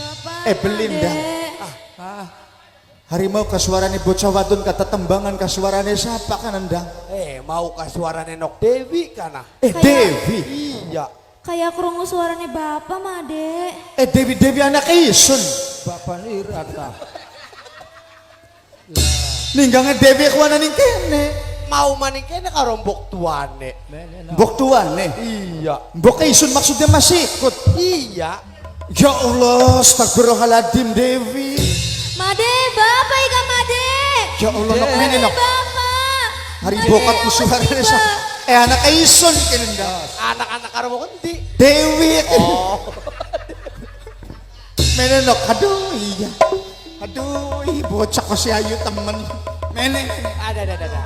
Bapak. Eh Belinda. Dek. Harimau kasuarane bocah wadon kata tembangan kasuarane siapa kan endang? Eh, mau kasuarane Nok Dewi kana. Eh Dewi. Iya. Kayak krungu suarane bapak mah, Dek. Eh Dewi Dewi anak isun. Bapak ira ta. Ninggange Dewi ku ana ning kene. Mau maning kene karo mbok tuane. Mbok tuane. Iya. Mbok isun maksudnya masih ikut. Iya. Ya Allah, astagfirullahaladzim Dewi. Made, bapak ika Made. Ya Allah, nok mene nok. Bapak. Hari bokat ku suarane sa. Eh anak isun kene ndang. Anak-anak karo mbok endi? Dewi. Oh. Mene nok, aduh iya. Aduh, ih bocah kok si ayu temen. Mene. Ada. Ada.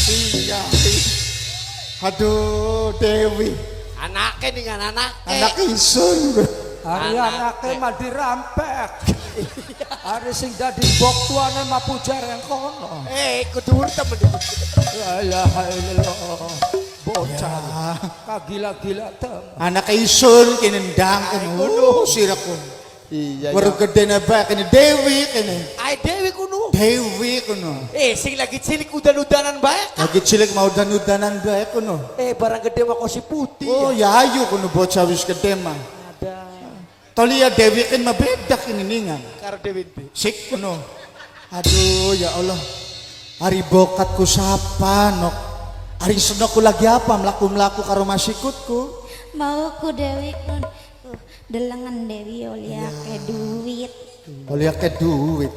Iya. Aduh, Dewi. Anake dengan anake. Anak isun. Hari Anake. anake mah dirampek. Hari sing dadi mbok tuane mah pujar yang kono. Eh, kudu temen. La ilaha illallah. Bocah kagila-gila tem. Anak isun kene ndang kene. Oh, siraku. Iya. Weruh gedene bae kene Dewi kene. Ai Dewi kuno. Dewi kuno. Eh, sing lagi cilik udan-udanan bae. Lagi cilik mau udan-udanan bae kuno. Eh, barang gede mah kosi putih. Oh, ya ayu kuno bocah wis gede mah. Ada. Tolia Dewi kan mah beda kini ningan. Karo Dewi ndi? Sik kuno. Aduh, ya Allah. Hari bokat ku sapa nok. Hari senokku lagi apa melaku-melaku karo masikutku. Mau ku Dewi kun. Delengan Dewi oleh akeh duit. Oleh akeh duit.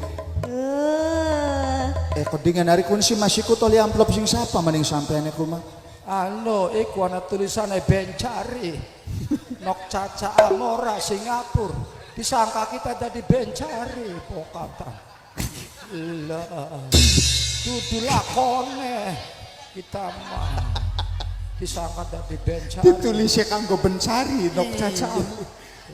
Eh kodingan hari kun si masikut oleh amplop sing sapa maning sampeane ku mah. Anu iku ana tulisane Bencari. Nok Caca Amora Singapura. Disangka kita dadi Bencari pokata. Lah. Dudu lakone kita mah. Disangka dadi Bencari. Ditulisnya kanggo bencari nok caca.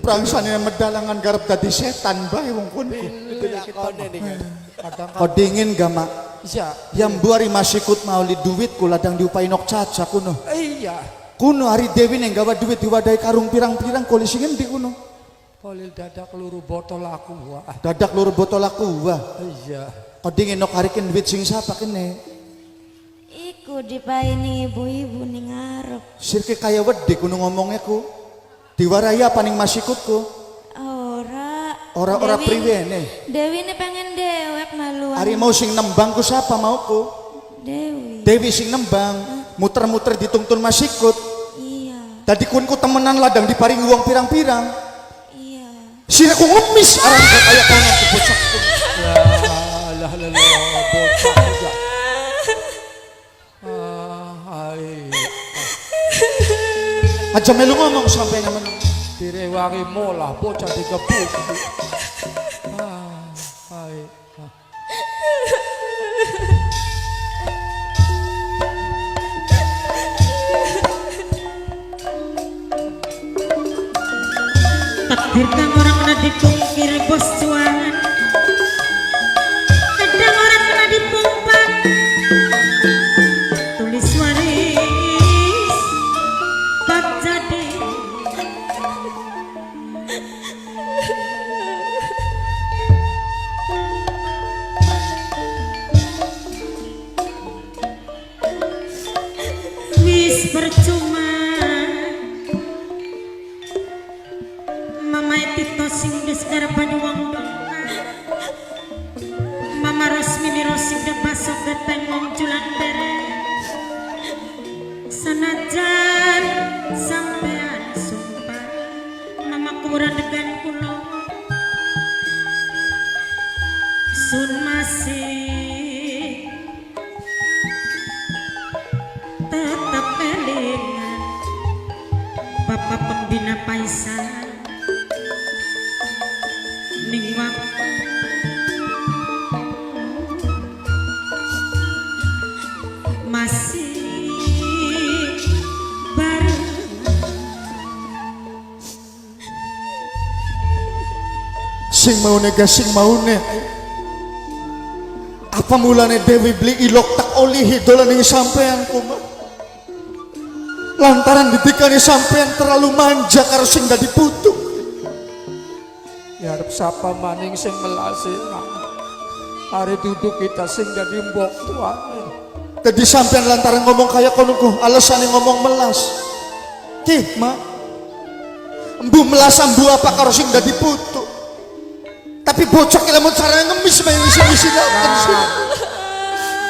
Prangsane medalangan garep dadi setan bae wong kun. Pilih kita Lakone mah. nih kan. Kadang Kodingin gak mak. iya. Yang buari masikut mau li duit ku ladang diupai nok caca kuno. Iya. Kuno hari Dewi neng gawa duit diwadahi karung pirang-pirang kolisi ngendi kuno. Polil dadak luru botol aku wah. Dadak luru botol aku wah. Iya. Kodingin nok harikin duit sing sapa kene. Iku dipaini ibu-ibu ning ngarep. Sirke kaya wedi kuno ngomongnya ku. Diwarai apa ning masikutku? Ora. Ora-ora Dewi- priwene. Dewi ini pengen dewek maluan. Hari mau sing nembang ku siapa mauku? Dewi. Dewi sing nembang, muter-muter dituntun masikut. Iya. Tadi kunku temenan ladang diparingi uang pirang-pirang. Iya. Sira ku ngemis arang kaya kono ku bocah. Lah lah lah lah, bocah aja. Ah, ai. Aja melu ngomong sampai naman. Direwangi molah bocah digebuk. Ah, ai. Ah. Takdir kang ora kena dipungkir bos cuan. Kadang ora kena dipumpak. Tulis waris bab jadi. Wis percuma Mama Tito sing wis garapan wong dongkang. Mama Rosmini Rosim udah basok geteng wong julan bere. Sanajan sampean sumpah Mama kurang degan kulo. Sun masih tetep elingan Bapak pembina Paisal ning waktu masih bareng. Sing maune ga sing maune. Apa mulane Dewi beli ilok tak olihi dolan ning sampean kuma. Lantaran didikane sampean terlalu manja karo sing dadi putu. Ya arep sapa maning sing melasi nak. Ari duduk kita sing dadi mbok tuane. Jadi sampean lantaran ngomong kaya kono ku alasane ngomong melas. Ki, Mak. Embu melas embu apa karo sing dadi putu. Tapi bocah ki lamun carane ngemis main isin-isinaken sih.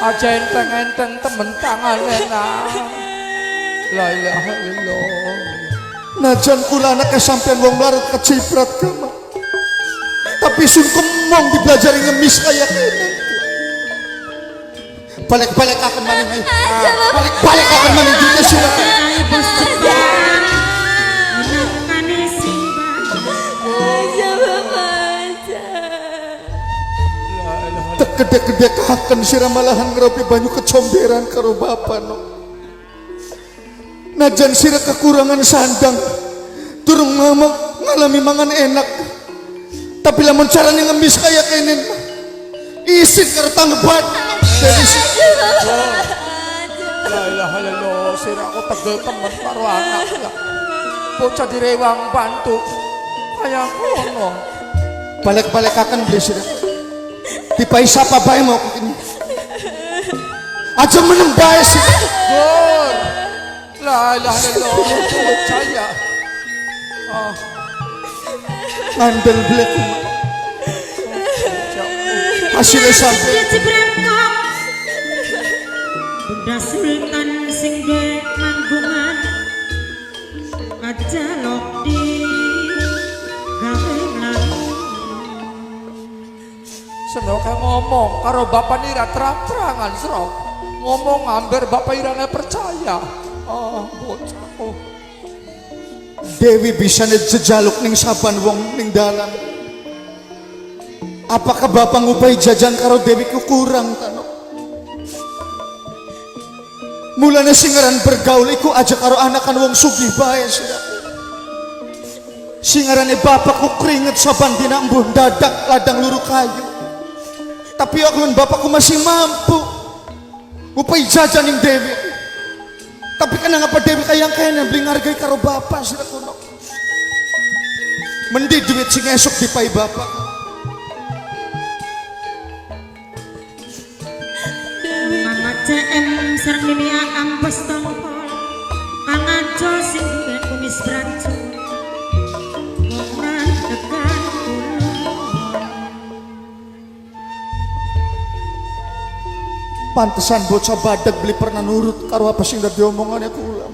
Aja enteng-enteng temen tangane nak. La ilaha illallah. Najan kula anake sampean wong melarat keciprat ka, Mak. Tapi sun kemong dibelajari ngemis kaya kene. Balik-balik akan maning ayo. Balik-balik akan maning duitnya sila. Ai bos Jepang menangkane sing Aja bapak aja. Gede-gede kaken sira malahan ngeropi banyu kecomberan karo bapak no. Najan sira kekurangan sandang, durung ngomong ngalami mangan enak. Tapi lamun carane ngemis kaya kenen mah, isin karo tanggapan. Jadi La ilaha illallah, sira aku tegel temen karo anak ya. Bocah direwang bantu. Kaya ngono. Balik-balik akan beli sira. Dipai sapa bae mau kini. Aja meneng bae sih. Gur. La ilaha illallah, bocah ya. Ah, Ngandel beli aku. Hasilnya sampai Jebrangkok Bunda Sultan sing duwe manggungan aja lok di gawe mlayu. Senoke ngomong karo bapak nira terang-terangan serok. Ngomong amber bapak irane percaya. Oh, bocahku. Dewi bisa jejaluk ning saban wong ning dalan. Apakah bapak ngupai jajan karo Dewi ku kurang tano? Mulane singaran bergaul iku aja karo anakan wong sugih bae sira. Singarane bapak ku keringet saban dina embuh dadak ladang luru kayu. Tapi aku lan bapakku masih mampu ngupai jajan ning Dewi. Tapi kenapa Dewi kayang kene beli ngargai karo bapak sira kuno. Mendi duit sing esuk dipai bapak. Mama CM sareng Mimi Aam bos tongkol Kang Ajo sing duwe kumis brancu Wong tekan kulon. Pantesan bocah badak beli pernah nurut karo apa sing dadi omongane kula.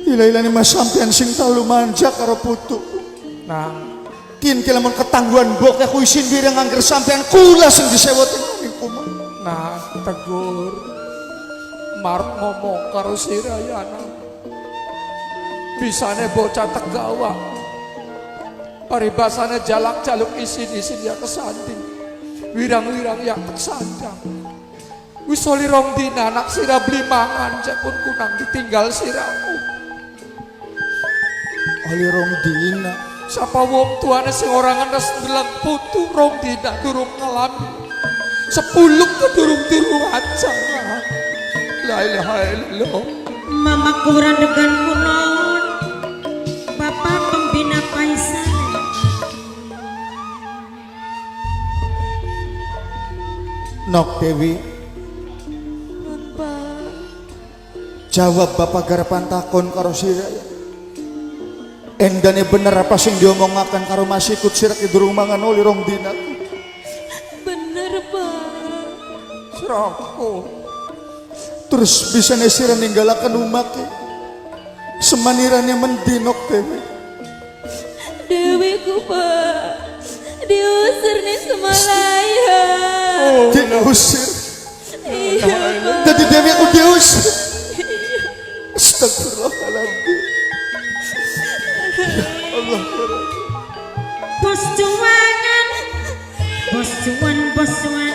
Ila-ilane mas sampean sing terlalu manja karo putu. Nah, Kin ki lamun ketangguhan bok aku isin wireng angger sampean kula sing disewotin ning kumah. Nah, tegur. Mark ngomong karo sira ya anak. Bisane bocah tegawa. Paribasane jalak jaluk isin-isin ya kesanding. Wirang-wirang ya kesandang. Wis oli rong dina anak sira beli mangan cek pun kunang ditinggal siraku. Oli rong dina. Sapa wong tuane sing ora ngenes ndeleng putu rong dina durung ngalami. Sepuluh ke durung-durung acara. La ilaha illallah. Mama kurang dengan kulon Bapak pembina Faisal. Nok Dewi, Nun pak. Jawab bapak garapan takon karo sira ya. Endane bener apa sing diomongaken karo Mas Ikut sira ki durung mangan oli rong dina. Bener pak. Siraku. Terus bisa sira ninggalaken umah ki. Semanirane mendinok Dewi. Dewi ku pak diusir nih Semalaya. Diusir. Iya pak. Jadi Dewi aku diusir. Astagfirullahaladzim. Ya Allah ya Rabbi. Bos cuangan, bos cuan, bos cuan.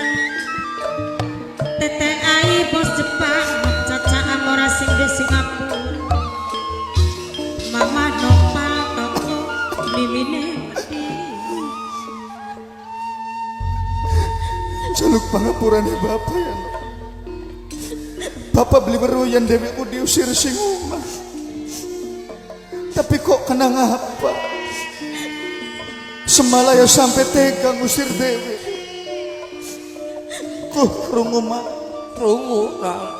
TTI bos Jepang, caca amora sing di Singapura. Mama nopal toko mimine wedi. Jaluk pangapurane bapak ya Nok. Bapak beli meruyan Dewi aku diusir sing omah. Tapi kok kena ngapa? Semalaya sampai tega ngusir Dewi. Kuh krungu mak. Krungu nah.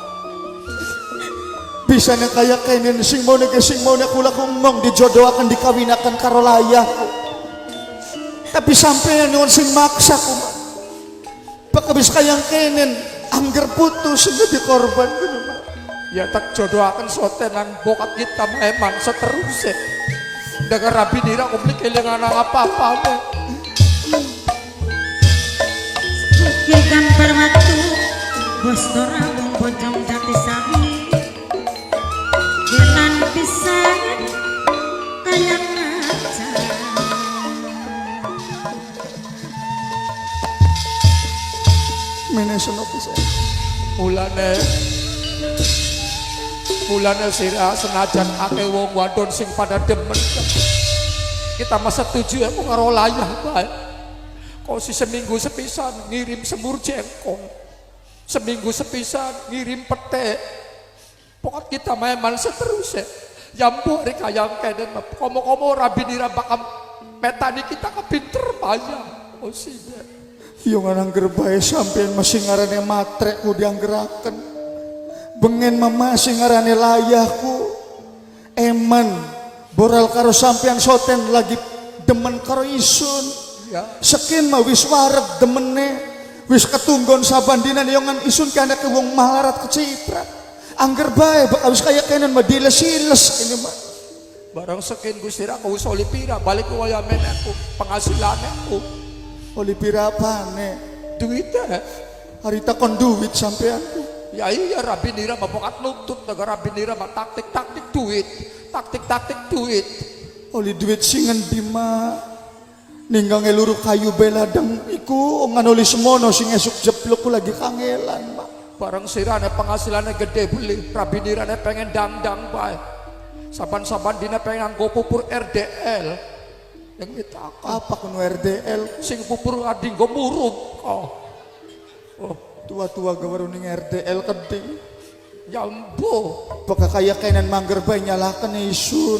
Bisanya kaya kenen sing mau nege sing mau kula ngomong dijodohaken dikawinaken karo layahku. Tapi sampeyan nyuwun sing maksa ku mak. Baka bisa kayang kenen angger putus sing dadi korban kuno mak. Ya tak jodohaken soten nang bokat kita eman seterusnya. Dengar rabi nira aku beli kelingan apa-apa nih. Ye gambar watu bos ora wong bojong jati sapi. Gelan pisan kaya ngaca. Mene sono pisan. Mulane mulane sira senajan akeh wong wadon sing pada demen kita masa setuju aku karo layah bae. Kok si seminggu sepisan ngirim semur jengkol, seminggu sepisan ngirim pete. Pokok kita memang seterusnya. Jambu hari kayang kenen, komo-komo rabi nira bakam metani kita kepinter payah. Oh sih. Yung angger bae sampean masih ngarane matre ku dianggeraken. Bengen mama sing ngarane layahku. Eman boral karo sampean soten lagi demen karo isun. Ya. Sekin mah wis wareg demene, wis ketunggon saban dina yongan isun kana ke wong malarat keciprat. Angger bae bakal wis kaya kenen mah diles-iles ini mah. Barang sekin Gusti ra aku wis oli pira balik ku waya men aku penghasilan aku. Oli pira apane? Duitnya. Harita kon duit sampeanku. Ya iya rabi nira mah pokat nuntut negara rabi nira mah taktik-taktik duit, taktik-taktik duit. Oli duit sing ngendi mah? Ninggang luru kayu beladang iku ngan oli semono sing esuk jeblok ku lagi kangelan mak. Barang sirane penghasilannya gede beli, rabi nirane pengen dangdang bae. Saban-saban dina pengen nganggo pupur RDL. Yang kita Apa kuno RDL? Sing pupur adi nggo murub kok. Oh, tua-tua gawaru ning RDL keding. Jambu. Baka kaya kenan mangger bae nyalakan isun.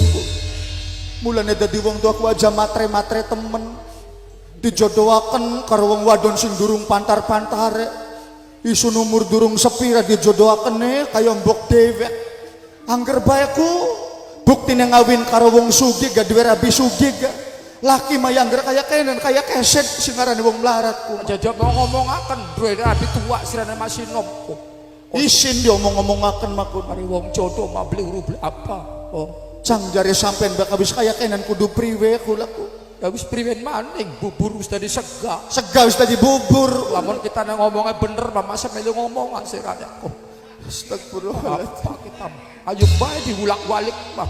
Mulane dadi wong tuaku aja matre-matre temen. Dijodohaken karo wong wadon sing durung pantar-pantare. Isun umur durung sepira dijodohakene kaya mbok dewek. Angger bae ku buktine ngawin karo wong sugih ga duwe rabi sugih ga. Laki mah angger kaya kenen kaya keset sing ngarane wong melarat ku. Aja mau ngomongaken duwe rabi tua sirane masih nom. Isin diomong-omongaken makun. Mari wong jodoh mah beli urut beli apa. Oh. Cang jare sampean bakal wis kaya kenan kudu priwe kula ku. Ya wis priwen maning bubur wis dadi sega. Sega wis dadi bubur. Lamun kita nang ngomongnya bener mah masa melu ngomong sirane aku. Astagfirullahaladzim. Apa kita ayo bae diulak-walik mah.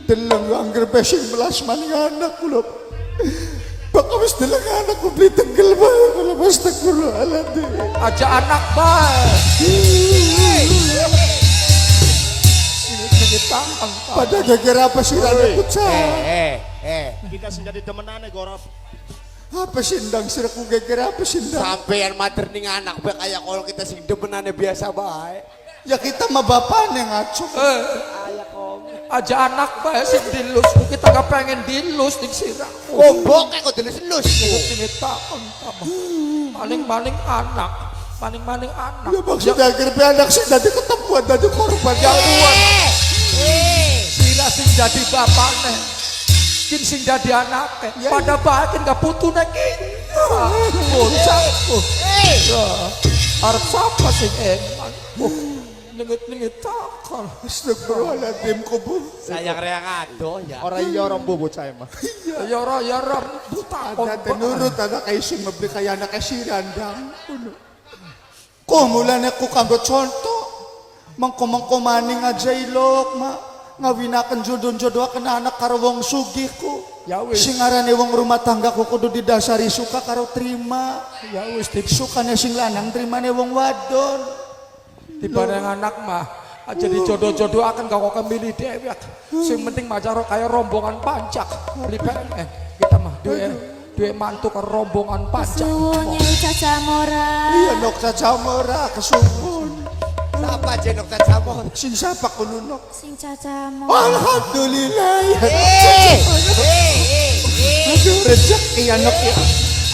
Deleng angger pesing melas maning anak kula. Bakal wis deleng anakku beli tegel bae kula astagfirullahaladzim. Aja anak bae. Pada geger apa sih rada kucang? Kita sing jadi temenane gorof. Apa sih ndang siraku geger apa sih ndang? Sampean mater ning anak bae kaya kalau kita sing demenane biasa bae. Ya kita mah bapakne ngaco. Aja anak bae sing dilus, kita gak pengen dilus ning sirahku. Gombok kok dilus-lus. Maning-maning anak, maning-maning anak. Ya maksudnya agar be anak sing dadi ketemuan dadi korban Ya tuan. Sira sing jadi bapakne, kin sing jadi anake. Pada bae kin gak putune kita. Bocah. Arep sapa sing eman? Nengit-nengit takon. Astagfirullahaladzim kubur. Sayang reang adoh ya. Ora iya ora mbu bocah emang. Ya ora ya ora mbu takon. Ada nurut ada kayak sing mebli kaya anak si randang. Kok mulane ku kanggo contoh. Mengko-mengko maning aja ilok mak. Ngawinaken jodoh-jodohaken anak karo wong sugih ku. Ya wis. Sing arane wong rumah tangga ku kudu didasari suka karo terima. Ya wis sukane sing lanang trimane wong wadon. Dibanding anak mah aja dijodoh-jodoh akan gak kok milih dewek. Sing penting mah cara kaya rombongan pancak. Beli pengen kita mah duwe mantu ke rombongan pancak. Kesuwun Nyai Caca Mora. Iya nok Caca Mora kesuwun. Sapa aja nok Caca Mora? Sing sapa kuno nok? Sing Caca Mora. Alhamdulillah ya. Aduh Rezeki anak ya.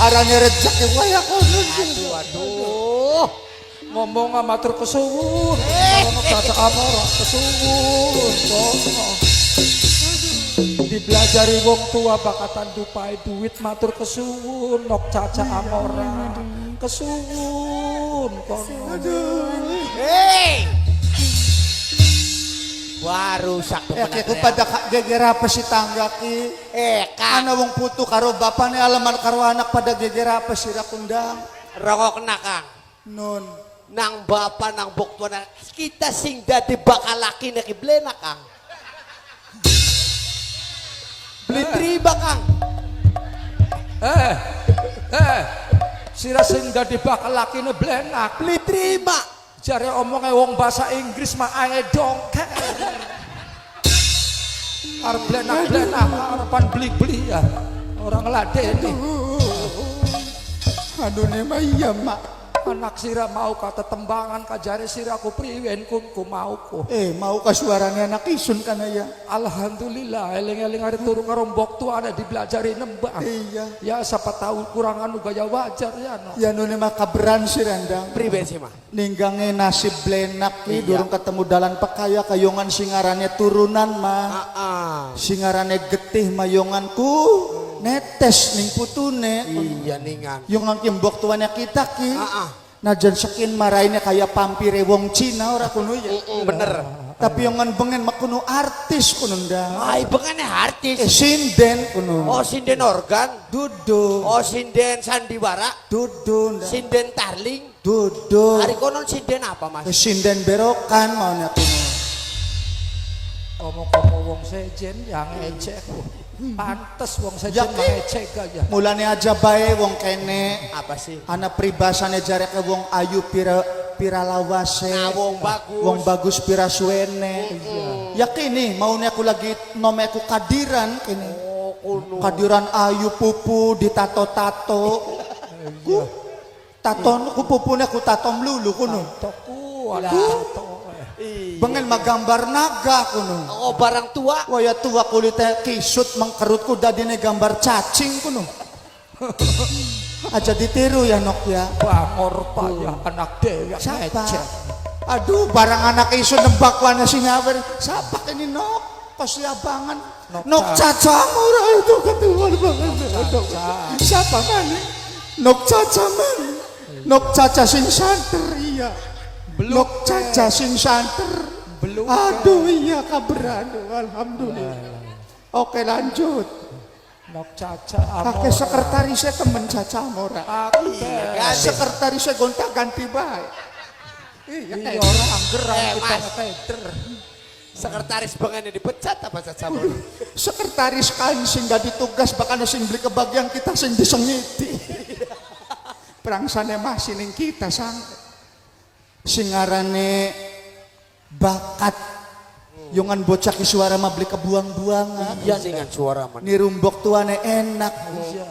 Arane rezeki kaya kono. Aduh, aduh. Ngomong matur kesuwun. Ngomong Caca Amora kesuwun. Kono. Dibelajari wong tua bakatan dupai duit matur kesuwun nok Caca Amora. Kesuwun kono. Hei. Wah, rusak Ya ki ku pada geger apa si tangga ki? Eh, Kang, Ana wong putu karo bapane alaman karo anak pada geger apa si kundang? rokok kena, Kang. Nun. Nang bapa nang bok tua kita sing dadi bakal laki nek blena, Kang. Beli terima, Kang. Eh. Eh. Sira sing dadi bakal lakine blenak. Beli terima. Jare omongnya wong bahasa Inggris mah I don't care. Arep blenak-blenak, arepan beli-beli ya. Orang ngladeni. Aduh ne mah iya mak. Anak sira mau kata tembangan kajare sira ku priwen kun ku mau ku. Eh mau ka suarane anak isun kana ya. Alhamdulillah eling-eling hari turu karo mbok tuane dibelajari nembang. Iya. Ya siapa tahu kurang anu gaya wajar ya no. Ya nune mah kaberan si rendang. Priben sih mah. Ninggange nasib blenak ki Iya. durung ketemu dalan pekaya kayongan singarane turunan mah. Heeh. Singarane getih mayonganku netes ning putune. Iya ningan. Yung ang kimbok tuanya kita ki. Heeh. Najan sekin maraine kaya pampire wong Cina ora kuno ya. Bener. Tapi yang bengen makuno artis kuno ndang. Ay, bengane artis. Eh sinden kuno. Oh, sinden organ. Dudu. Oh, sinden sandiwara. Dudu ndang. Sinden tarling. Dudu. Hari konon sinden apa, Mas? Eh, sinden berokan maunya kuno. Omong-omong wong sejen yang ecek. Pantes wong sejen Ya, ki. mengecek gaya. Mulane aja bae wong kene. Apa sih? Ana pribasane jareke wong ayu pira pira lawase. Nah, wong bagus. Wong bagus pira suwene. Ya kini maune aku lagi nome aku kadiran kini. Oh, kuno. Kadiran ayu pupu ditato-tato. Ku taton ku pupune ku tato mlulu kuno. Toku alah to. Iya. Bengen magambar naga kuno. Oh, barang tua. Waya tua kulitnya kisut mengkerut ku dadine gambar cacing kuno. Aja ditiru ya nok ya. Bangor payah anak dewe Siapa? ngecek. Aduh, barang anak isu nembak wana sing nyawer. Siapa ini nok? Pasti abangan. Nok Nok caca murah itu ketuan banget. Siapa man? Nok caca man. Nok caca sing santer iya. Nok caca sing santer. Belum. Aduh iya kaberanu alhamdulillah. Oke lanjut. Nok Caca Amora. Kakek sekretarisnya temen Caca Amora. Akeh. Sekretarisnya gonta ganti bae. Iya, Iya ora anggeran Eh, kita Mas. ngetender. Sekretaris bengane dipecat apa Caca Amora? Sekretaris kan sing gak ditugas bahkan sing beli kebagian kita sing disengiti. Prangsane masih ning kita sang. Singarane bakat yongan bocah ki suara mah beli kebuang-buangan. Iya dengan suara man. Nirumbok tuane enak.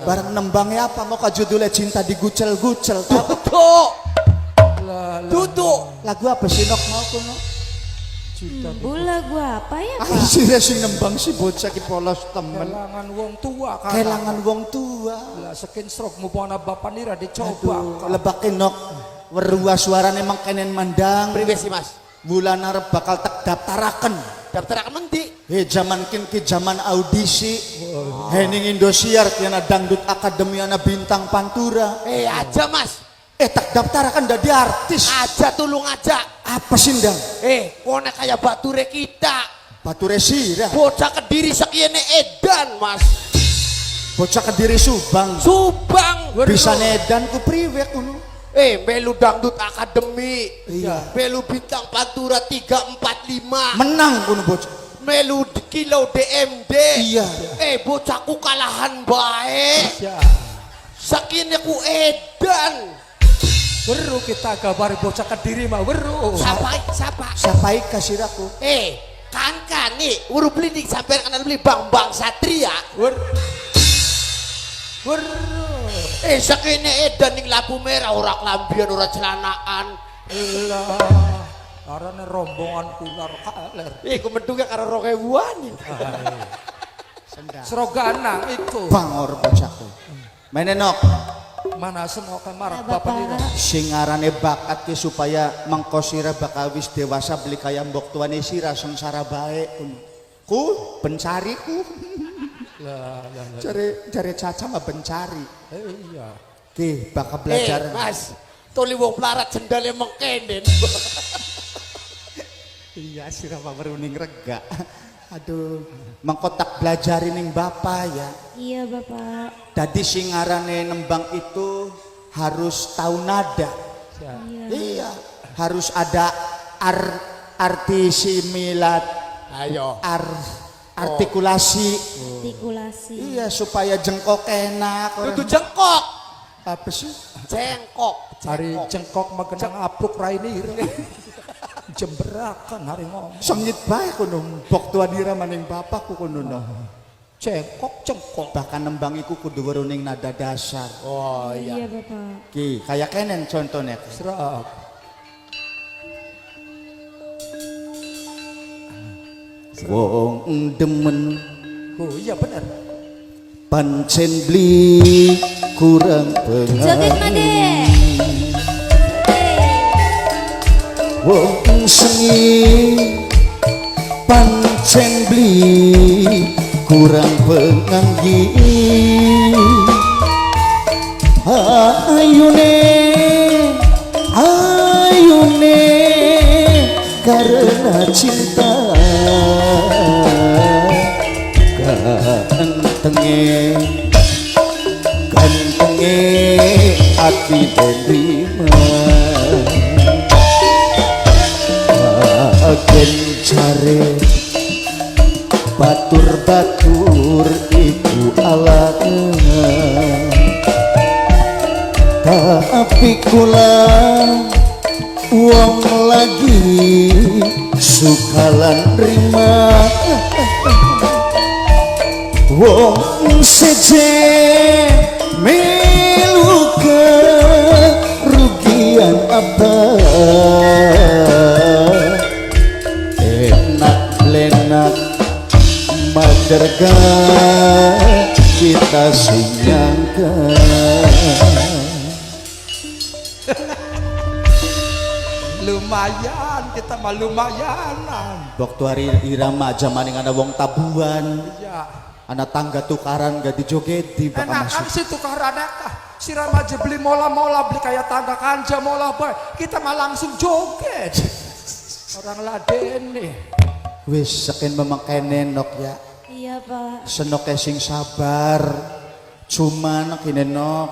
Bareng nembangnya apa mau judulnya cinta digucel-gucel. Tutuk. Lah lah Tutuk. Lagu apa sih nok mau kuno? cinta Bu lagu apa ya Ah, Pak? sira sing nembang si bocah ki polos temen. kelangan wong tua kan. Kelangan wong tua. Lah sekin stroke mumpung bapak nira dicoba. Aduh, lebakin nok. Werua suarane mangkenen mandang. Priwe sih, Mas? Bulan arep bakal tek daftaraken. Daftar akan mendi. He zaman kin ki zaman audisi. He ning Indosiar ki ana dangdut akademi ana bintang pantura. Eh, aja, Mas. Eh tak daftaraken dadi artis. Aja tulung aja. Apa sih ndang? Eh, kone kaya bature kita. Bature sirah. Bocah Kediri sekiene edan, Mas. Bocah Kediri Subang. Subang. Bisa nedan ku priwe kuno. Eh, melu dangdut akademi. Iya. Melu bintang pantura 345. Menang kuno bocah. Melu kilo DMD. Iya. Eh, bocahku kalahan bae. Ya. Sakiene ku edan. Weru kita gambar bocah Kediri mah weru. Siapa? Siapa? Siapa kasih aku? Eh, kan nih, uru beli nih sampai kenal beli Bang Bang Satria. Weru. Weru. Eh, sakene edan ning lampu merah ora klambian ora celanaan. Lah, arane rombongan ular kaler. Eh, ku menduga karo 2000-an. Serogana iku. Bangor bocahku. Menenok Mana senok marak Ya, Bapak. bapak nira. sing ngarane bakat ki supaya mengko sira bakal wis dewasa beli kaya mbok tuane sira sengsara bae kuno. Ku bencari ku. Lah lah lah. Jare jare Caca mah bencari. Iya. Ki bakal belajar. Mas, tuli wong melarat sendale mengkenen. Iya sira mah weruning rega. Aduh, mengko tak belajari ning bapak ya. Iya, Bapak. Dadi sing ngarane nembang itu harus tahu nada. Siap. Iya. Iya, harus ada arti similat, Ayo. artikulasi. Artikulasi. Iya, supaya jengkok enak. Dudu jengkok. Apa sih? Jengkok. Hari cengkok magenang apruk raini. Jemberakan hari ngomong. Sengit bae kono mbok tua dira maning bapakku kono no. Cengkok cengkok. Bahkan nembang iku kudu weruning nada dasar. Oh iya. Iya, Bapak. Ki, kayak kenen contohnya. Serap. Wong demen Oh iya bener. pancen beli kurang Joget pengaruh. Made. Wong sengi pancen beli kurang penganggi. Ayune ayune karena cinta gantenge gantenge ati terima agen jare batur-batur iku alangan tapi kula wong lagi sukalan rima wong seje melu kerugian apa enak lenak maderga kita sing nyangka. Lumayan kita mah lumayanan. Waktu hari irama zaman ana wong tabuan, Iya. ana tangga tukaran gak dijogeti bakal Enakan masuk. sih tukaran kah. Si remaja beli mola-mola beli kayak tangga kanja mola boy. Kita mah langsung joget. Orang ladeni. Wis sekin memang nenok ya. Iya, Pak. Senoke sing sabar. Cuman kini nok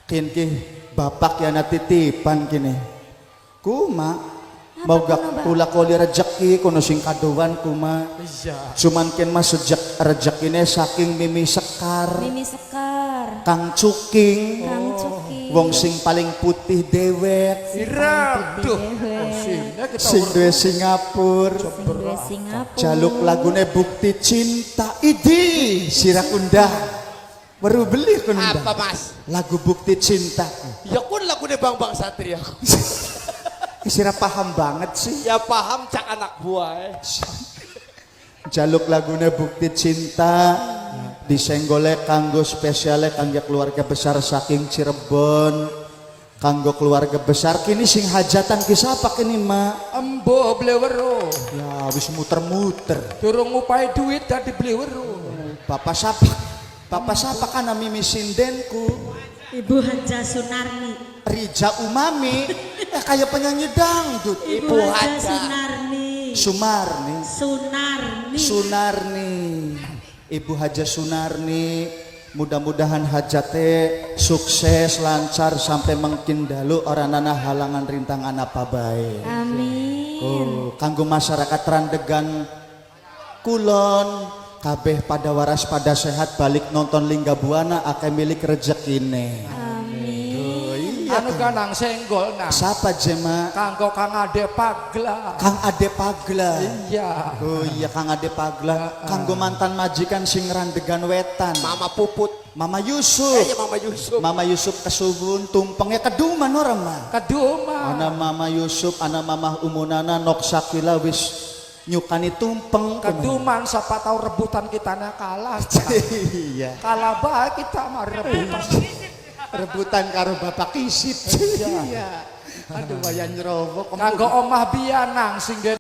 kin ki bapak ya na titipan kini. Kuma mau Apa gak kuno, Pak? kula koli rezeki kono sing kadowan kuma. Iya. Cuman kin mas sejak rezekine saking Mimi Sekar, Mimi Sekar. Kang Cuking, Kang Cuki. wong sing paling putih dewek, Irem. Duh. Dewek. Oh, sini kita sing duwe Singapura. Sing duwe Singapura. Jaluk lagune bukti cinta idi Sirakunda. Baru beli kunda. Apa Mas? Lagu bukti cinta. Ya kun lagune Bang Bang Satria. Sira paham banget sih. Ya paham cak anak buah. Eh. Jaluk lagune bukti cinta disenggole kanggo spesiale kanggo keluarga besar saking Cirebon. Kanggo keluarga besar kini sing hajatan ki sapa kini mak? Embo blewero. Ya wis muter-muter. Durung ngupai duit dadi blewero. Bapak sapa? Bapak sapa kana mimi sindenku? Ibu Haja Sunarni. Rija Umami kayak penyanyi dangdut. Ibu Ibu Haja Haja. Sunarni. Sumarni, Sunarni. Sunarni. Ibu Haja Sunarni, mudah-mudahan hajate sukses lancar sampai mengkin dalu orang nana halangan rintangan apa bae. Amin. Oh, kanggo masyarakat Randegan Kulon kabeh pada waras pada sehat balik nonton Lingga Buana akeh milik rezekine. Amin. Oh, iya. Anu kanang senggol nang. Siapa jema? Kanggo Kang Ade Pagla. Kang Ade Pagla. Iya. Oh iya Kang Ade Pagla, kanggo mantan majikan sing Randegan Wetan. Mama Puput. Mama Yusuf. Eh, ya Mama Yusuf. Mama Yusuf kesuwun tumpengnya keduman ora mah. Keduma. Ana Mama Yusuf, ana Mama Umunana nok Sakila wis Nyukani tumpeng. Keduman siapa tahu rebutan kitanya kalah. Iya. Kalah bae kita mari rebutan. Rebutan karo Bapak Kisit. Iya. Aduh wayan nyerobok. Kanggo omah bianang sing